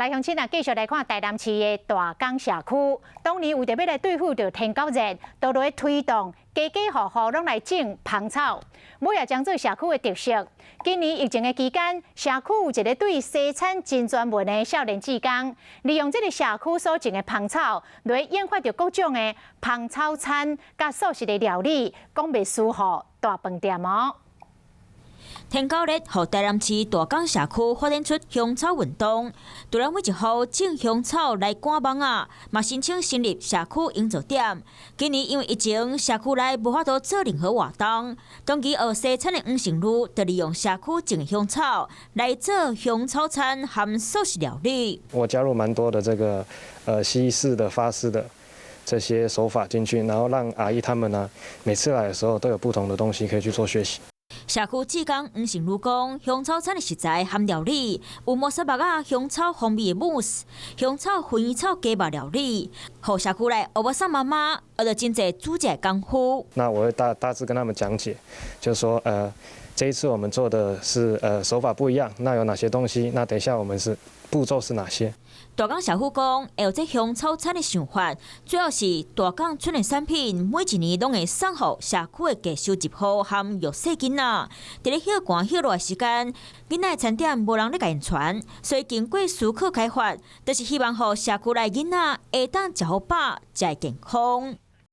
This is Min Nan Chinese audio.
來鄉親啊，繼續來看台南市的大港社區。當年為著欲來對付著天狗熱，都來推動家家戶戶攏來種芳草，尾仔將做社區的特色。今年疫情的期間，社區有一个對西餐真專門的少年志工，利用這个社區所種的芳草，來研發著各種的芳草餐佮素食的料理，講袂輸予大飯店哦。天狗熱，予台南市大港社區發展出香草運動，除了每一戶種香草來趕蠓仔，嘛申請成立社區營造點。今年因為疫情，社區內無法度做任何活動，當期學西餐的黃成儒就利用社區種的香草來做香草餐和素食料理。我加入蠻多的這個西式的、法式的這些手法進去，然後讓阿姨他們呢，每次來的時候都有不同的東西可以去做學習。社區志工黃成儒講，香草餐的食材和料理有摩沙肉仔、香草風味的慕斯、香草薰衣草雞肉料理，予社區內歐巴桑媽媽學著真濟煮食的功夫。那我會大致跟他們講解，就是說，這一次我們做的是手法不一樣，那有哪些東西？那等一下我們是步驟是哪些？大港社府講，會有這香草餐的想法，主要是大港村的產品，每一年攏會送予社區的低收入戶和弱勢囡仔。佇咧歇寒歇熱的時間，囡仔的餐點無人咧共𪜶傳，所以經過思考開發，就是希望予社區內囡仔會當食予飽，食會健康。